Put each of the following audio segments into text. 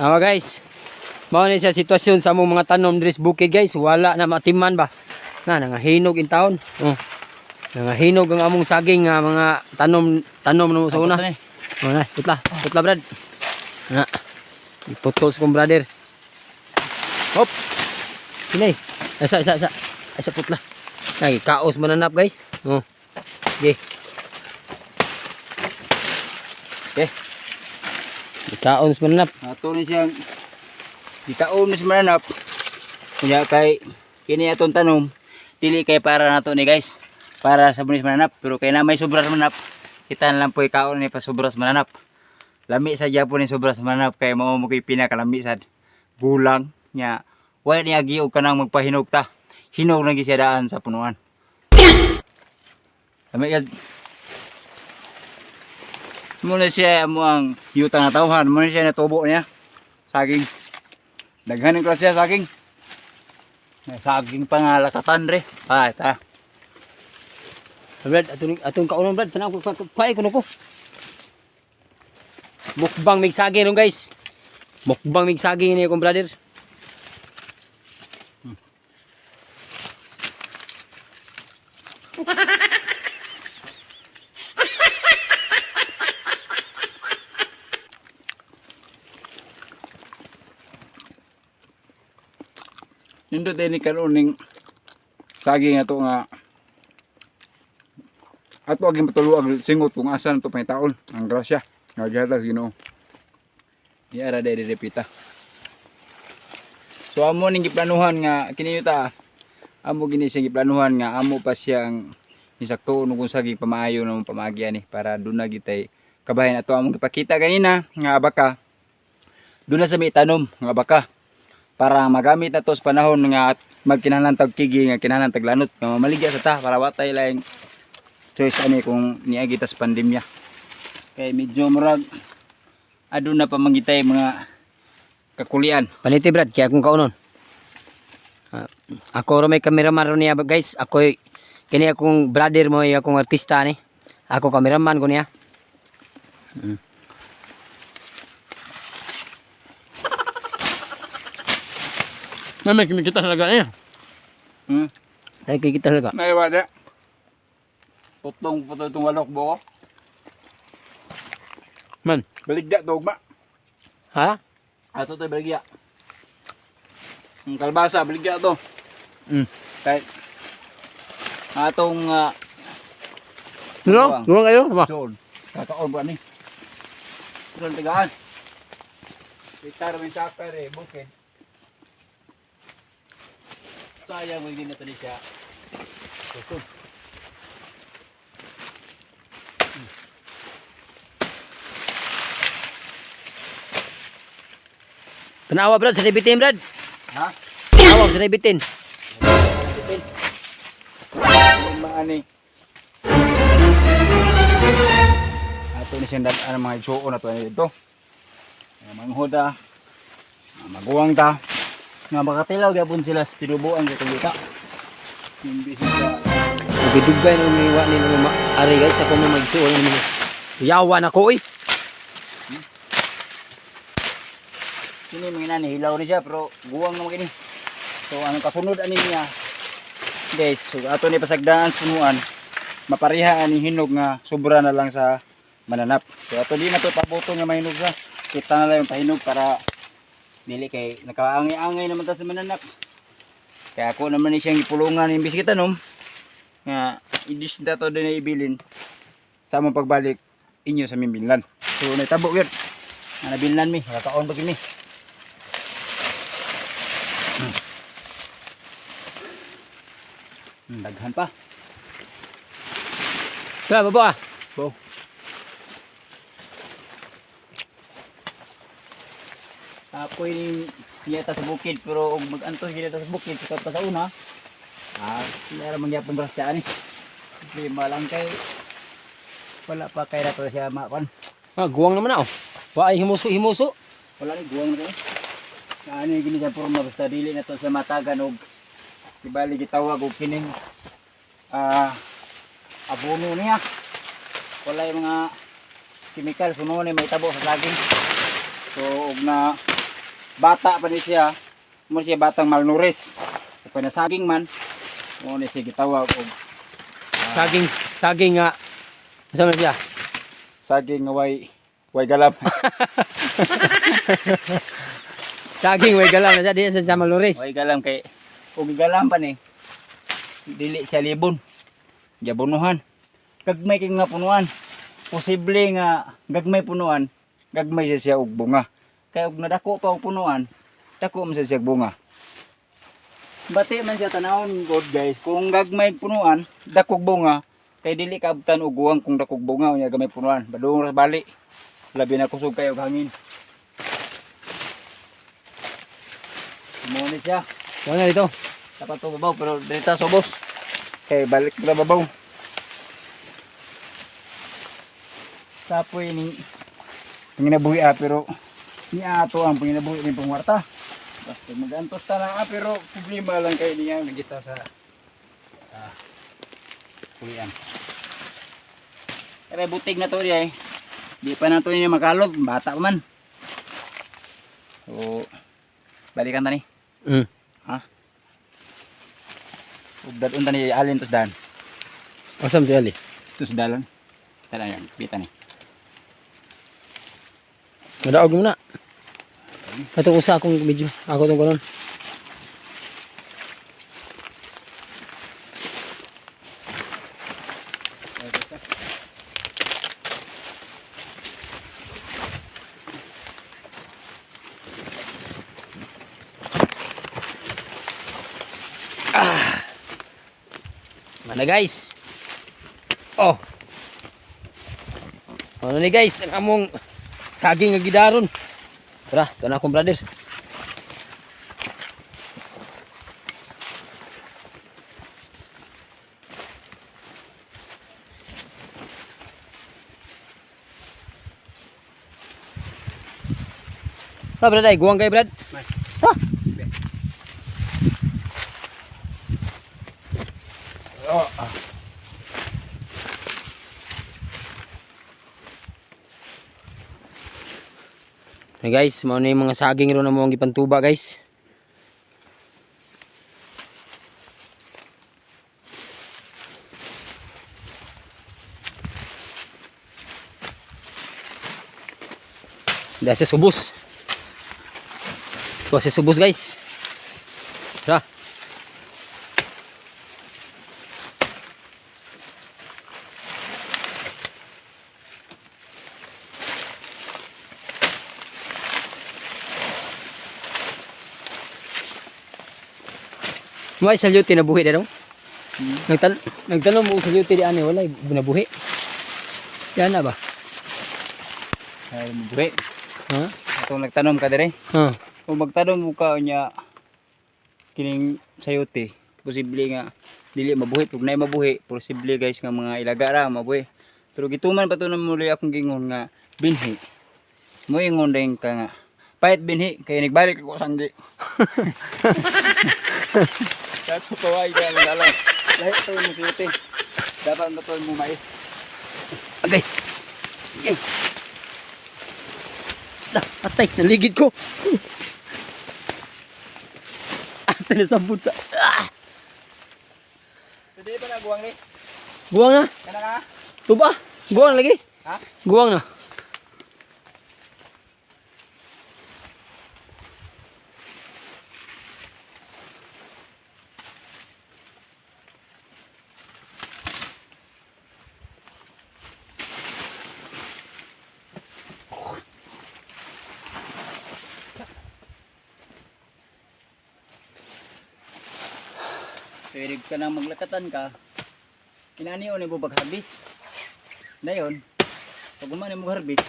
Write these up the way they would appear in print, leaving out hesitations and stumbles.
Awa guys. Mao ni siya sitwasyon sa among mga tanom diri sa bukid, guys. Wala na matiman ba. Na nangahinog in taon. Oh. Nangahinog ang among saging nga mga tanom tanom no sa una. Oh, na, putla, putla, brad. Na. Iputol sa kong brother. Hop. Kinay. Isa, isa, isa. Isa putla. Ay, kaos mananap, guys. Oh. Okay. Okay. Kaos mananap. Ato ni siyang gikaon ni sa mananap. Kunya kay kini atong tanom dili kay para nato ni, guys. Para sa bunis mananap, pero kay na may sobra sa mananap, kita na lang po ikaon ni pa sobra sa mananap. Lami sa gyapon ni sobra sa mananap kay mao mo kay pinakalami sad. Gulang nya wa niya gi og kanang magpahinog ta. Hinog na gyud siya daan sa punuan. Lami gyud. Muna siya mo ang yuta nga tawhan, muna siya natubo niya. Saging. Daghan ng klase saging. May saging pa nga lakatan re. Ah, ta. Brad, atong atong kaunon, brad, tanaw ko pae kuno ko. Mukbang mig saging ron, guys. Mukbang mig saging ni akong brother. Nindot din ni karon saging ato nga ato aging patuluag singot kung asa na to pangitaon ang grasya nga gihatag sa Ginoo. Iara dai repita. So amo ning giplanuhan nga kini yuta, amo gini siyang giplanuhan nga amo pa siyang isakto kung saging pamaayo na mong pamaagi ani para doon na gitay kabahin ato among gipakita ganina nga baka doon na sa may tanom nga baka para magamit na to sa panahon nga magkinahanglan tag kigi nga kinahanglan tag lanot nga mamaligya sa ta para watay laing choice ani kung niagi ta sa pandemya kay medyo murag aduna pa mangitay mga kakulian. Paniti, brad, kaya akong kaunon. Ah, ako ro may cameraman ro niya, guys. Ako kini akong brother mo ay akong artista ni. Ako cameraman ko niya. Na may kumikita talaga niya. Ay kikita talaga. May wala putong puto itong walok buko. Man. Baligya to ugma. Ha? Ato to baligya ang kalbasa, baligya to. Kay atong No? Luwang kayo? Ba? John, kakaon ba ni? John tagaan. Pitar may chapter eh, bukid. Sayang hindi na to ni siya. Kusog. Tanawa, brad, sa bitin, brad. Ha? Tanawa sa bitin. Maani. Ato ni siyang dad-an mga igsuon na to ani dito. Mga manghod ah. Mga maguwang ta. Nga makatilaw gyapon sila sa tinubuan sa tugita. Imbis sa Dugay-dugay na umiwa ni mga ari, guys, ako mo magsuon ni mga. Yawa na ko eh. Kini mga nani hilaw ni siya pero guwang naman kini. So ang kasunod ani niya, guys, so ato ni pasagdaan sa punuan mapareha ani hinog nga sobra na lang sa mananap. So ato di na to pabuto nga mahinog sa. Kita na lang yung pahinog para dili kay nakaangay-angay naman ta sa mananap. Kaya ako naman ni siyang gipulungan imbis kita nom nga idis na to din ibilin sa among pagbalik inyo sa mimbillan. So naitabo yun. Nga nabillan mi, nakakaon pa kini. Daghan pa. Tara, baba ah. Bo. Apoy ni niya ta sa bukid pero og mag-antos gid ta sa bukid sa pa sa una. Ah, meron mangyapon ra siya ani. Problema lang kay wala pa kay rato siya makan. Ah, guwang naman na oh. Wa ay himuso himuso. Wala ni guwang na kay. Ani gini siya porma basta dili na to siya matagan og ibali gitawag og kining abono niya. Wala yung mga chemical suno ni may tabo sa saging. So og na Bata pa ni siya. Mo siya batang malnourished. Kung na saging man, mo ni siya gitawag og Saging, saging nga. Asa man siya? Saging nga way galam. Saging way galam na siya di sa Malores. Way galam kay og galam pa ni. Dili siya libon. Jabonuhan. Gagmay kay nga punuan. Posible nga gagmay punuan, gagmay siya siya og bunga. Kay og nadako pa og punuan, dako man siya siya og bunga. Bati man siya tanawon god guys, kung gagmay punuan, dakog bunga, kay dili kaabtan og guwang kung dakog bunga unya gamay punuan. Badung ra bali. Labi na kusog kayo og hangin. Mo ni siya. Wala na dito. Dapat to babaw pero dito sa ubos. Kay balik na babaw. Sapoy ning panginabuhi ah, pero niya ato ang panginabuhi ning pangwarta. Basta magantos ta na ah, pero problema lang kay niya nagita sa pulian. Kaya butig na to diay. Di pa na to niya makalog, bata pa man. So balikan ta ni. Ug dadon ta ni alin tos dan. Asam siya ali. Tos dalan. Tara yan, pita ni. Madaog mo na. Katong usa akong video. Ako tong kunon. Ah. Mana guys. Oh. Ano ni guys, ang among saging nga gidaron. Tara, ito na akong brother. Ha, brad, ay, guwang kay brad. May. Ha? Oh, ah. Hey guys, mao na yung mga saging ron na mo ang gipantuba guys. Dahil sa subos. Ito sa subos guys. Tara. May salyute nabuhi na daw. Nagtanom mo salyute di ani wala nabuhi. Yan na ba? Ay, mabuhi. Ha? Atong nagtanom ka dire. Ha. Kung magtanom mo ka unya kining sayote, posible nga dili mabuhi. Pag naay mabuhi, posible guys nga mga ilaga ra mabuhi. Pero gituman pa to na muli akong gingon nga binhi. Moingon din ka nga pahit binhi kay nagbalik ako sanggi. Dato kaway ka lang. Lahi to mo sayote. Dapat na to mo mais. Agay. Yay. Dah, patay, naligid ko. Ate nasabot sa. Ah! Hindi pa na guwang ni. Guwang na. Kana na. Tuba. Guwang lagi. Ha? Guwang na. Pwede ka nang maglakatan ka. Inani ni mo pag-harvest. Dayon, pag umani mo harvest,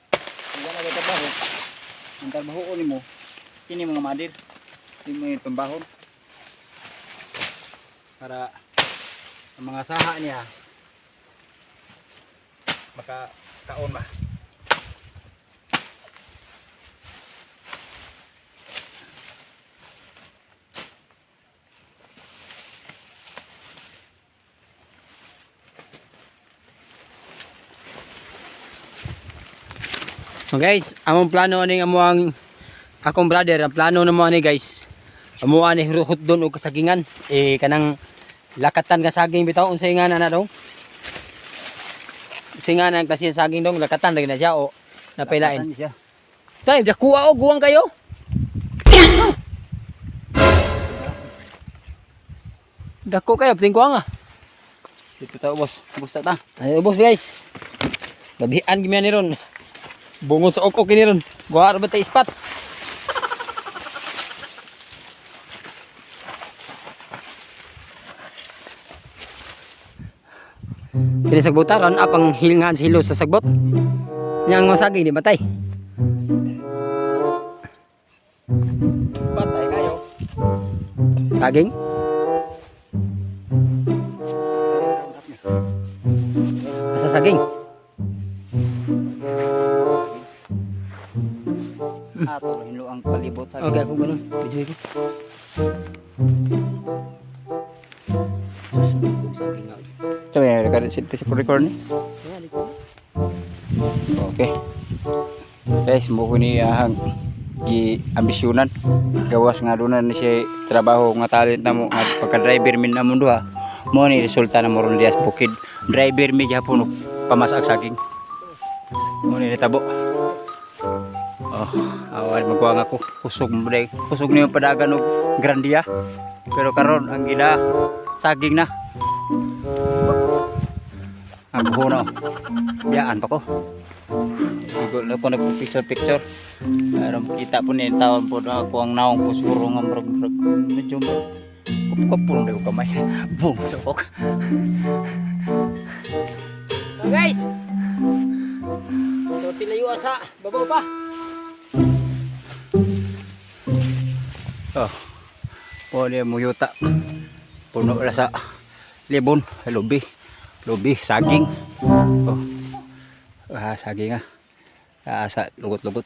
kung wala ka trabaho, ang trabaho nimo, kini mga madir, kini mga tumbahon. Para ang mga saha niya maka kaon ba. So guys, among plano aning amuang Akong brother, ang plano na mo ani, guys. Amo ani hutdon og kasagingan. Eh kanang lakatan ka saging bitaw, unsay nga na dong? Unsay nga na ang klase sa saging dong, lakatan ra na siya o napailain. Lakatan siya. Tay, dakuha og guwang kayo. Dako kayo, tingko nga. Dito ta, boss. Busta ta. Ay, ubos, guys. Gabihan gimian ni ron. Bungon sa ok ni ron. Guwar ba ta ispat? Kini sagbota ron up ang hilingan sa hilo sa sagbot. Nya ang mga saging di matay. Patay kayo. Saging? Basta saging. Ato hinlo ang palibot sa Okay, ako ganun. Video ko. Coba ya, record si record ni. Okay. Guys, mo ko ni ahang gi ambisyonan. Gawas nga doon na siya trabaho nga talent na mo nga pagka-driver min na mundo ha. Mo ni resulta na mo ron dias bukid. Driver mi gihapon og pamasag saging. Mo ni natabo. Oh, awal magkuha nga ko. Kusog mo day. Kusog niyo padagan og grandia. Pero karon ang gila saging na. Ang buho na, oh. Biyaan pa ko. Igo na ko nagpicture picture. Pero kita po ni taon po na ako ang naong po siguro nga murag murag medyo kup-kup na ko kamay. Bung sok. So guys. So tilayo asa, babaw pa. Oh. Po ni mo yuta. Puno na sa libon, lubi. Lubi, saging. Oh. Ah, saging ah. Ah, sa lugot-lugot.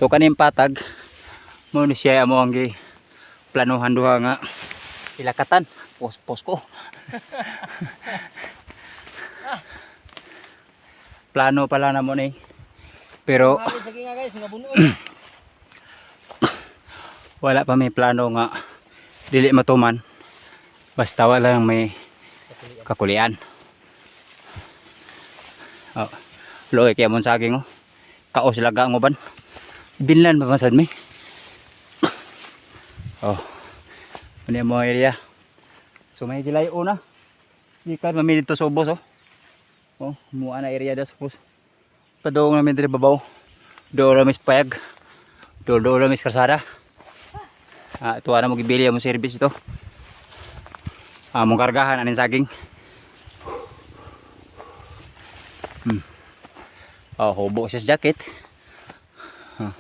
So kaning patag mo ni siya mo ang gi planuhan duha nga ilakatan. Pos-pos ko. Plano pala na mo ni. Pero Hapon saging nga, guys, nga bunuod. Wala pa may plano nga dili matuman, basta wala lang may kakulian. Oh, loy kaya mon saging, oh, kaos laga ang uban, binlan pa man sad mi. Oh, ano yung mga area, so may gilay una gikan mami dito sa ubos, oh. Oh, mua na area das ubos, padung namin diri babaw, doon namin sa payag, doon doon namin sa kalsada. Ah, tuwa na mo gibili among service ito. Ah, mong kargahan aning saging. Oh, hubo siya sa jacket. Huh.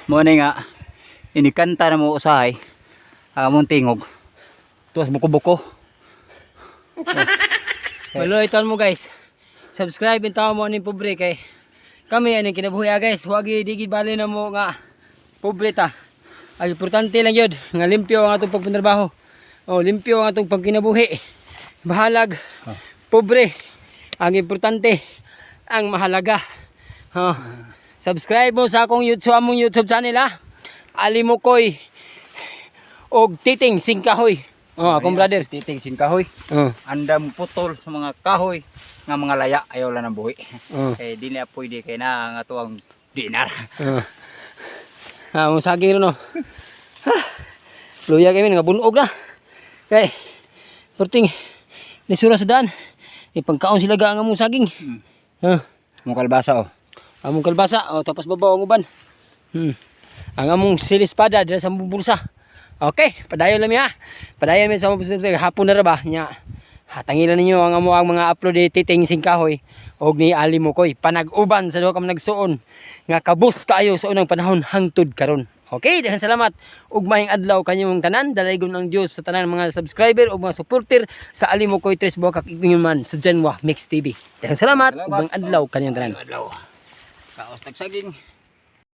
Mo ni nga inikanta na mo usahay ang among tingog. Tuwas buko-buko. Maloy mo, guys. Subscribe in tao mo aning pobre kay kami aning kinabuhi, ah, guys. Wagi digid bali na mo nga pobre ta. Ang importante lang yun, nga limpyo ang atong pagpantrabaho. O limpyo ang atong pagkinabuhi. Bahalag pobre. Ang importante, ang mahalaga. Oh. Subscribe mo sa akong YouTube, among YouTube channel, ah. Alimukoy og Titing Singkahoy. Oh, akong brother. Titing singkahoy. Oh. Andam putol sa mga kahoy nga mga laya ayaw lang ng buhi. Oh. Kay di na pwede kay na ang ato ang dinar. Ah. Ah, mo saging ron, oh. Ah, luya kami nga bunog na. Kay perting lisura sa daan. Ipagkaon sila ga ang among saging. Ah, Mong kalbasa, oh. Among kalbasa, oh, tapos babaw ang uban. Ang among silispada dira sa among bulsa. Okay, padayon lang mi ha. Padayon mi sa among bulsa. Hapon na ra ba nya. Hatangilan ninyo ang amo ang mga upload ni Titing Singkahoy og ni Ali Mukoy. Panag-uban sa duha ka nagsuon nga kabus kaayo sa unang panahon hangtod karon. Okay, daghang salamat ug maayong adlaw kanyong tanan. Dalaygon ang Dios sa tanan mga subscriber ug mga supporter sa Ali Mukoy Tres Buwakak man sa Genwa Mix TV. Daghang salamat ug maayong adlaw kanyong tanan. Adlaw. Kaos tagsaging.